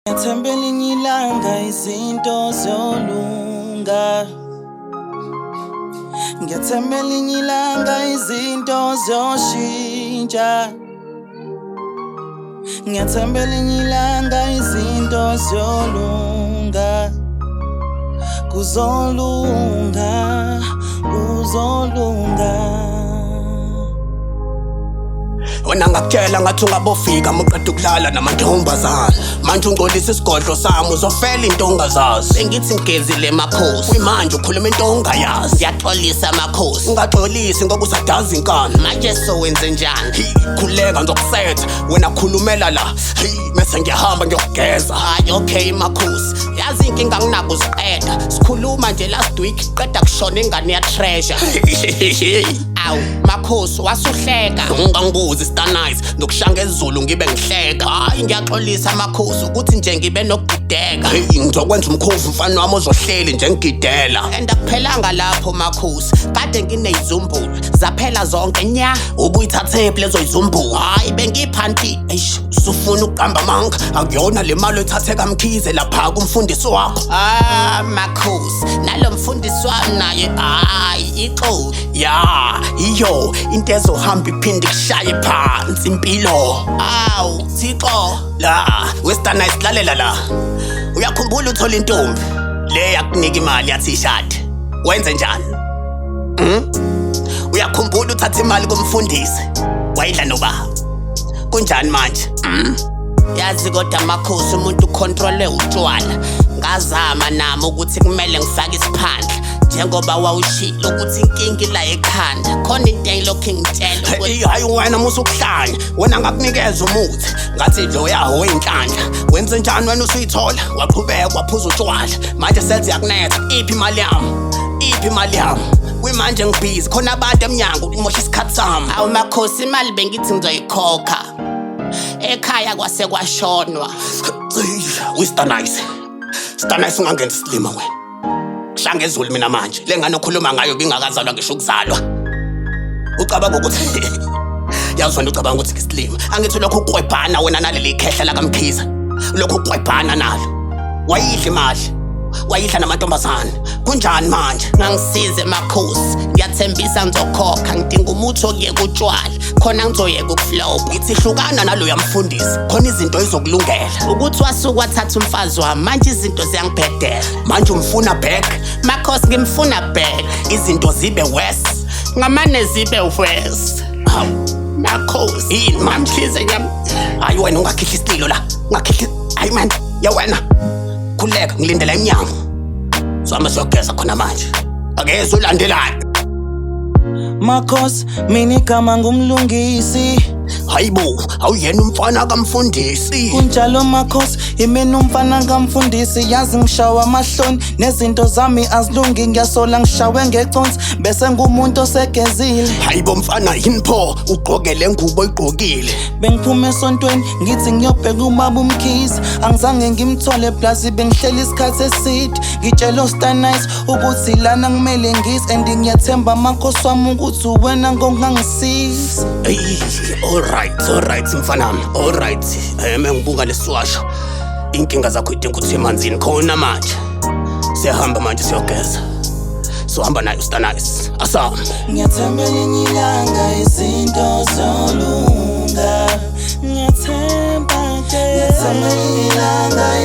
Ngiyathemba elinye ilanga izinto ziyolunga. Ngiyathemba elinye ilanga izinto ziyoshintsha. Ngiyathemba elinye ilanga izinto ziyolunga. Kuzolunga, kuzolunga. Wena ngakutshela ngathi ungabofika muqeda ukulala namantombazane. Manje ungcolisa isigodlo sami, uzofela into ongazazi. Bengithi ngigezile, makhosi. Kuyimanje ukhuluma into ongayazi. Ngiyaxolisa, makhosi. Ungaxolisi ngoba usadaza inkani. Manje sowenze njani? Hey, khuleka, ngizokusetha. Wena khulumela la. Hey, mese ngiyahamba ngiyokugeza. Hayi, okay makhosi, yazi inkinga nginakuziqeda. Sikhuluma nje, last week qeda kushona ingane ya-Treasure. Awu makhosi, wasuhleka. Ungangibuzi, Stanice, ngizokushaya ngezulu ngibe ngihleka. Hayi, ngiyaxolisa makhosi, ukuthi nje ngibe nokugideka. Hey, ngizokwenza umkhovu mfana wami ozohleli nje ngigidela. And akuphelanga lapho makhosi, kade nginey'zumbulu, zaphela zonke nya. Ubuyithathephi lezo yizumbulu? Hhayi, bengiphanti. Eish, usufuna ukuqamba amanga? Akuyona le mali oyithathe kaMkhize lapha kumfundisi wakho? Ah makhosi, nalo mfundisi wami naye, hhayi, ixoki. Ya, iyo into ezohamba iphinde kushaye phansi impilo. Awu Thixo. La Western, lalela la. Uyakhumbula uthola intombi le yakunika imali, yathi ishadi? Wenze njani? Uyakhumbula uthatha imali kumfundisi, wayidla noba kunjani manje? Yazi kodwa makhosi, umuntu ucontrolwe utshwala. Ngazama nami ukuthi kumele ngifake isiphandla njengoba wawushilo ukuthi inkinga ila ekhanda. Khona into engilokhu ngitshela ukuthi Hey, hayi wena, musukuhlanya. Wena ngakunikeza umuthi, ngathi lo yaho inhlanhla. Wenze njani wena usuyithola? Waqhubeka waphuza utshwala. Manje sethi yakunetha. Iphi imali yami? Iphi imali yami? Kuyimanje ngibhizi, khona abantu emnyango, umosha isikhathi sami. Awu makhosi, imali bengithi ngizoyikhokha. Ekhaya kwase kwashonwa. Westanice, Stanice, ungangenza isilima wena. Kushaya ngezulu mina manje. Le ngane okhuluma ngayo bingakazalwa ngisho ukuzalwa. Ucabanga ukuthi, yazi wena, ucabanga ukuthi ngisilima? Angithi lokhu ukwebhana wena naleli khehla lakaMkhize, lokhu ukwebhana nalo, wayidla imali, wayidla namantombazane. Kunjani manje? Ngangisize makhosi, ngiyathembisa ngizokhokha. Ngidinga umuthi okuyeka utshwala, khona ngizoyeka ukuflopa. Ngithi hlukana naloya mfundisi, khona izinto izokulungela. Ukuthi wasuke wathatha umfazi wami, manje izinto ziyangibhedela. Manje umfuna back? Makhosi, ngimfuna back. Izinto zibe worse. Ngamane zibe worse. Hawu. Makhosi. Yini manje? Mkhize ngiyam Hayi wena, ungakhihla isililo la, ungakhihli. Hayi man, ya wena, khululeka, ngilindela emnyango. Sihamba siyogeza khona manje. Akeze ulandelayo. Makhosi, mina igama ngumlungisi. Hayibo, awuyena umfana kamfundisi? Kunjalo makhosi, imina umfana kamfundisi. Yazi ngishawa amahloni, nezinto zami azilungi. Ngiyasola ngishawe ngeconsi, bese ngumuntu osegezile. Hayibo mfana, yini pho ugqoke le ngubo oyigqokile? Bengiphuma esontweni, ngithi ngiyobheka ubaba uMkhize, angizange ngimthole plus bengihleli isikhathi eside. Ngitshela uStanice ukuthi lana kumele ngise, and ngiyathemba makhosi wami ukuthi wena ngongangisiza. Eyi, alright, alright mfanami, alright. Mengibuka lesiwasho, inkinga zakho idinga ukuthi emanzini khona manje. Siyahamba manje siyogeza. Sohamba naye uStanice, asambe. Ngiyathemba elinye ilanga izinto zolunga. Ngiyathemba ke. Ngiyathemba elinye ilanga.